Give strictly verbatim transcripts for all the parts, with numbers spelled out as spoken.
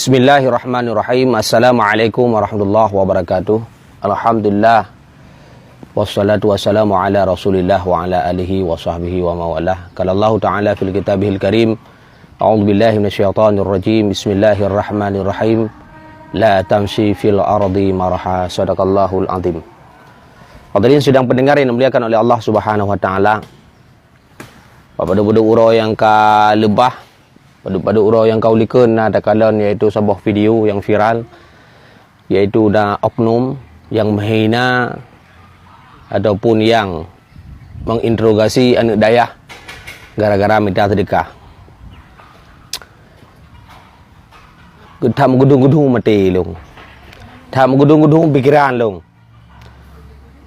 Bismillahirrahmanirrahim. Assalamualaikum warahmatullahi wabarakatuh. Alhamdulillah. Wassalatu wassalamu ala Rasulillah wa ala alihi wa sahbihi wa mawalah. Qala Allahu ta'ala fil kitabihil karim. A'udzubillahi minasyaitonirrajim. Bismillahirrahmanirrahim. La tamshi fil ardi maraha. Sadaqallahul azim. Hadirin sidang pendengar yang dimuliakan oleh Allah Subhanahu wa taala. Padub-padub uroe nyang ka leubah, padub-padub uroe nyang ka ulikon na takalon, yaitu saboh video nyang viral, yaitu na oknum nyang menghina ataupun nyang menginterogasi aneuk dayah gara-gara mita seudeukah. That meugudong-gudong maté lôn. That meugudong-gudong pikeran lôn.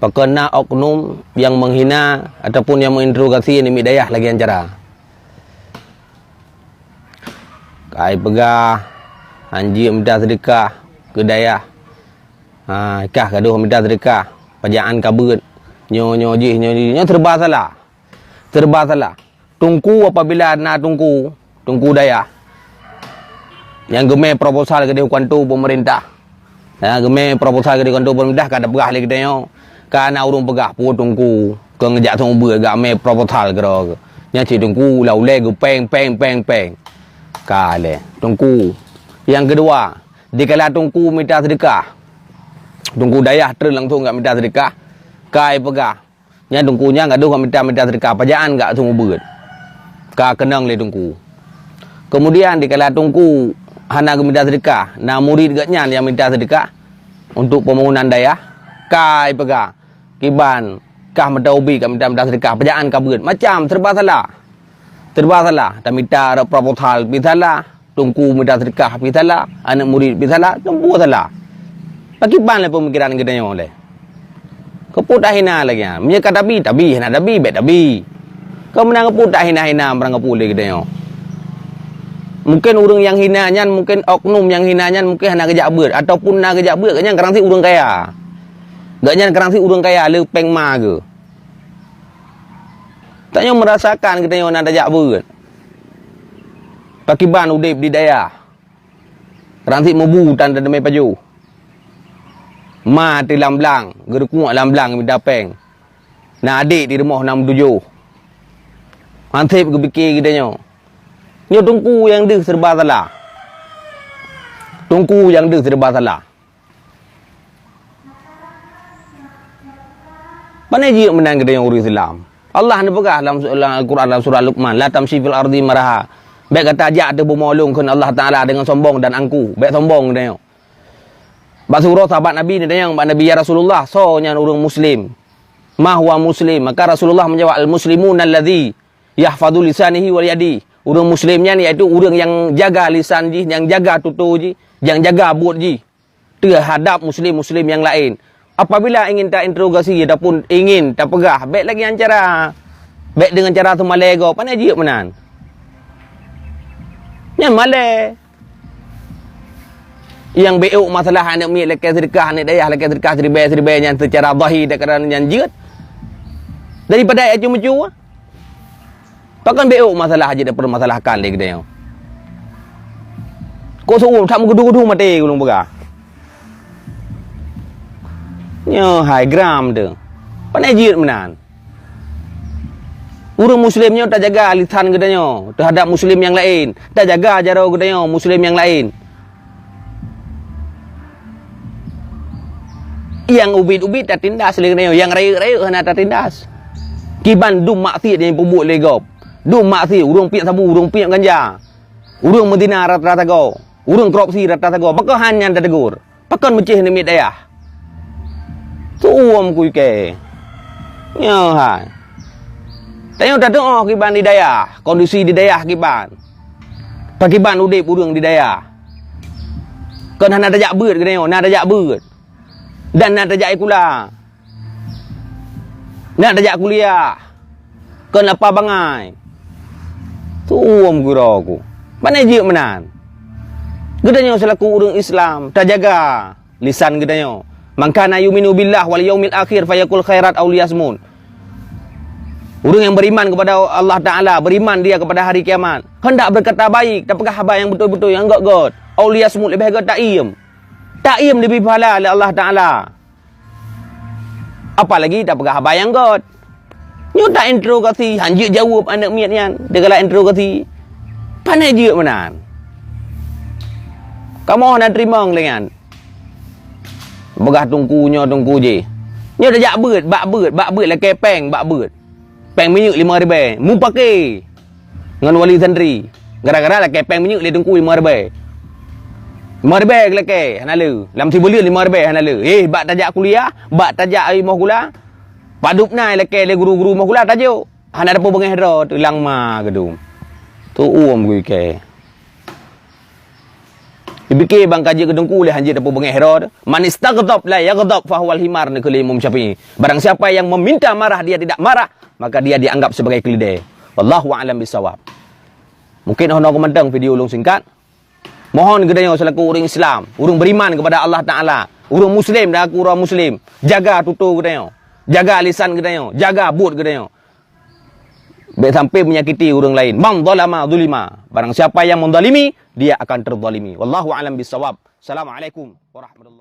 Pakon na oknum nyang menghina ataupun nyang menginterogasi aneuk miet dayah lagée nyan cara. Kai peugah, "Hanjeuet mita seudeukah keu dayah. Ha, kah gadôh mita seudeukah, pajaan ka beuet. Nyoe, nyoe jih, nyoe jih." Nyoe serba salah. Serba salah. Teungku apabila na teungku, teungku dayah nyang geumé proposal keudeh u kanto peumeurintah. Ya, geumé proposal keudeh kanto peumeurintah ka tapeugah lé geutanyoe. Ka na ureuëng peugah, "Peue teungku, keu ngeujak seumeubeuet gak mé proposal keudroe." Nyan cit teungku ula ulée geupeng, peng, peng, peng. Ka lé teungku. Nyang keudua, dikala teungku mita seudeukah, teungku dayah treun langsong gak mita seudeukah, kai peugah, "Nyan teungku nyan gadôh ka mita-mita seudeukah, pajaan gak seumeubeuet." Ka keunong lé teungku. Keumudian dikala teungku hana geumita seudeukah, na murit geuh nyan nyang mita seudeukah untuk pembangunan dayah, kai peugah, "Kiban kah mita ubit ka mita-mita seudeukah, pajaan ka beuet." Macam serba salah. Serba salah. Tamita rot proposal pih salah, teungku mita seudeukah pih salah, aneuk murit pih salah, teungku salah. Pakiban lé peumikiran geutanyoe lé. Keupeue tahina lagée nyan? Meunyoe ka tabi, tabi, hana tabi, bék tabi. Keu meunan keupeue tahina-hina barang keupeue lé geutanyoe? Mungken ureuëng nyang hina nyan, mungken oknum nyang hina nyan mungken hana geujak beuet, ataupun na geujak beuet, geuhnyan karang sit ureuëng kaya. Geuhnyan karang sit ureuëng kaya le péng ma geuh. Tanyoe meurasakan geutanyoe na tajak beuet. Pakiban udeb di dayah. Ransik mubu tan teumé pajoh. Ma teuh lam blang, geurukuek lam blang mita péng. Na adek di rumoh na meutujoh. Hanseb geupike geutanyoe. Nyoe teungku nyang deuh serba salah. Teungku nyang deuh serba salah. Pane jeuet meunan geutanyoe ureuëng Islam? Allah neupeugah lam, lam Al-Quran, lam surah Luqman, "La tamshi fil ardi maraha." Bék gata jak ateueh bumoe lôn, kheun Allah Taala, deungon sombong dan angkuh. Bék sombong geutanyoe. Bak siuroe sahabat Nabi neutanyong bak Nabi, "Ya Rasulullah, soe nyan ureuëng muslim? Ma huwa muslim?" Maka Rasulullah meujawab, "Al-muslimuna alladzi yahfazu lisanihi wa yadihi." Ureuëng muslim nyan yaitu ureuëng nyang jaga lisan jih, nyang jaga tutoe jih, nyang jaga buet jih teuhadab muslim-muslim nyang laén. Apabila ingin tainterogasi ataupun ingin tapeugah, bék lagée nyan cara. Bék deungon cara seumalée gob, pane jeuet meunan. Nyan malée. Nyang bék masalah aneuk miet lakée seudeukah, aneuk dayah lakée seudeukah siribée-siribée nyan seucara zahir dan keadaan nyan jeuet. Daripada aju-muju. Pakon bék masalah jeuet dipermasalahkan lé geutanyoe? Kok seuuem that meugudu-gudu maté ulôn peugah. Nyoe hai gram teuh. Pane jeuet meunan. Ureuëng muslim nyoe tajaga lisan geutanyoe teuhadab muslim nyang laén, tajaga jaroe geutanyoe muslim nyang laén. Nyang ubit-ubit tatindas lé geutanyoe, nyang rayeuk-rayeuk hana tatindas. Kiban dum maksiet nyang peubuet lé gob. Dum maksiet, ureuëng piep sabu, ureuëng piep ganja, ureuëng meuzina rata-rata goe, ureuëng korupsi rata-rata goe. Pakon hana nyan tategur? Pakon meucéh aneuk miet dayah? Seuuem kuike. Nyoe hai. Tanyoe tateuoh kiban di dayah, kondisi di dayah kiban. Pakiban udeb ureuëng di dayah. Kon hana tajak beuet geutanyoe, na tajak beuet. Dan na tajak sikula. Na tajak kuliah. Kon lapah bangai. Seuuem geuroe ku. Pane jeuet meunan? Geutanyoe seulaku ureuëng Islam, tajaga lisan geutanyoe. "Man kana yu'minu billahi wal yaumil akhir falyaqul khairan aw liyasmut." Ureuëng nyang beriman kepada Allah Taala, beriman dia kepada hari kiamat, hendak berkata baik, tapeugah haba nyang beutôi-beutôi, nyang gét-gét. Aulia seumut leubeh gét taiem. Taiem leubeh pahala lé Allah Taala. Apalagi tapeugah haba nyang gét. Nyoe ta interogasi, hanjeuet jaweueb aneuk miet nyan. Digalak interogasi. Pane jeuet meunan. Kamoe hana teurimong lé nyan. Peugah teungku nyoe teungku jih. Nyoe tajak beuet, bak beuet, bak beuet lakée péng, bak beuet. Péng minyeuk lima ribée, mupake ngon wali santri. Gara-gara lakée péng minyeuk lé teungku lima ribée. Lima ribée lakée hana le. Lam sibuleuen lima ribée hana le. Eh, bak tajak kuliah, bak tajak ai moh gula. Padub na lakée lé guru-guru moh gula tajok. Hana dapeubeungéh droe teulang ma geudum. Tuum gui kée. Dipike bang ka jeuet keu teungku lé hanjeuet tapeubeungéh droe. "Man istaghdab la yaghdab fahuwal himar," neukheun lé Imam Syafi'i. Barang siapa yang meminta marah dia tidak marah, maka dia dianggap sebagai keledai. Wallahu a'lam bissawab. Mungkin hana keumantang video ulun singkat. Mohon geutanyoe selaku ureuëng Islam, ureuëng beriman kepada Allah Taala, ureuëng muslim dan aku ureuëng muslim, jaga tutoe geutanyoe, jaga lisan geutanyoe, jaga buet geutanyoe. Bék sampai menyakiti ureuëng lain. "Man zalama zulima." Barang siapa yang menzalimi, dia akan terzalimi. Wallahu a'lam bissawab. Assalamualaikum warahmatullahi